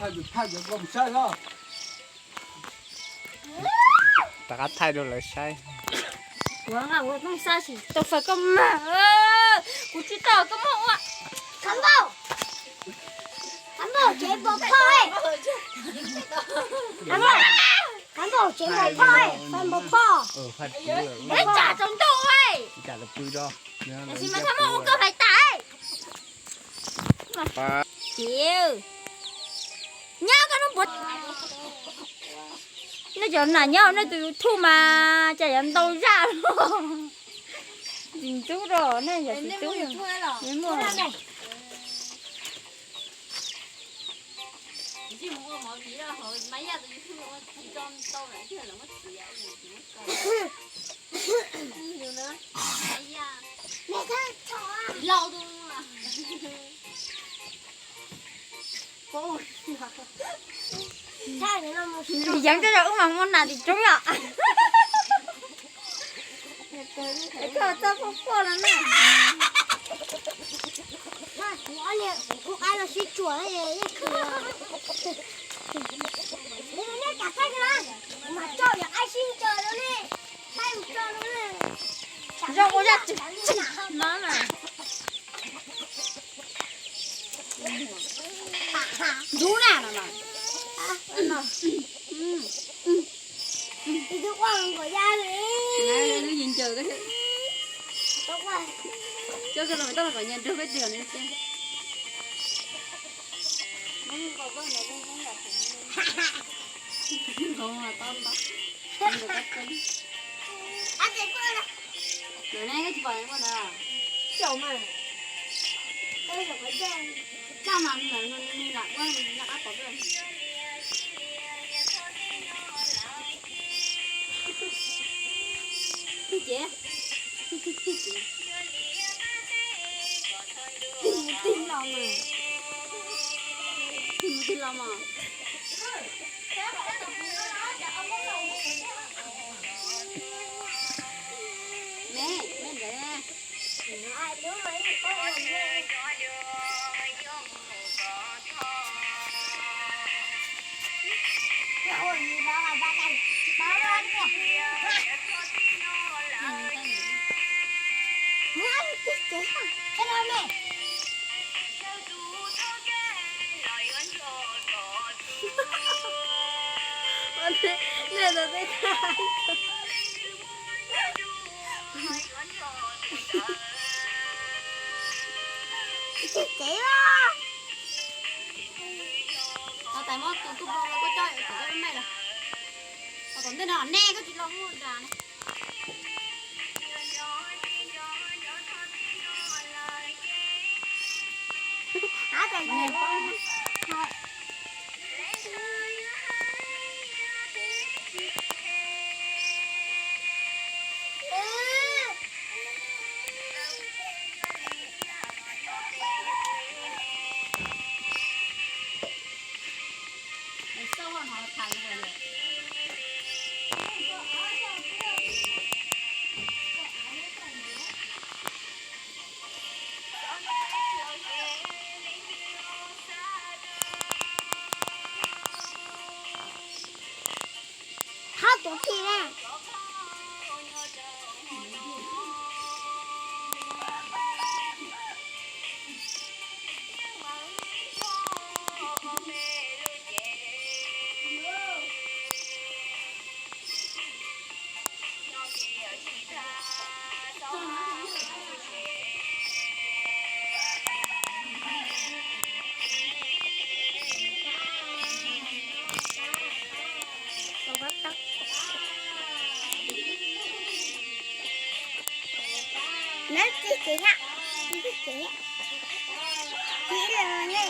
Rov qab thaij rau lawv saib. Ua ua tooj xab sim tau fais koj mag. Kuv tsis tau koj muab ua. Cán bộ, cán bộ chế bộ phơi. Cán bộ, cán bộ chế bộ phơi, phần bộ phơi. Ib tsam tsaus ntuj ua. Tam sim mas txhob muab ua koj fais tas. Ces nyob koj hnub puav, nej cov nam nyob nej tus YouTube mas cas yuav ntau zaj los. Tsis ntub rau nej cov txiv tub. Yeev coj zoo wb mas muaj nas tim roob yom. Koj txoj quaj quaj no na. Kuv qab los sib tsuas yeej khwv. Nej cov thaij no, kuv mam coj yog qaib sib ncaws rau nej, thaij mus tso rau nej. Zoo ua zaj tsw tsw no na. Ntub na no mas. Ib tug quaj nkaus yaj li. Lub yim ncaws ko thiab. Coj koj los tau los kom nyias nrog peb tig los ne. Lawm ne, koj tsis pom ua ntawd. Coj mas, lam ua lam qab pom. Ces tig los mas, tig los mas. Me, me ntawd. Tais muab tus tub plob koj coj kom koj me lawm. Tom ntej no ne koj tsis los muaj das ne. Thab tuav tim na. Neb txij kev yam, txij kev yam, txij los ne.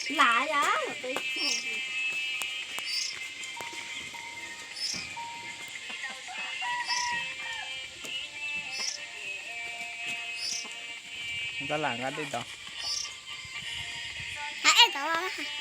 Lam yom. Tab lam nqa dej tod. Hais ej tod.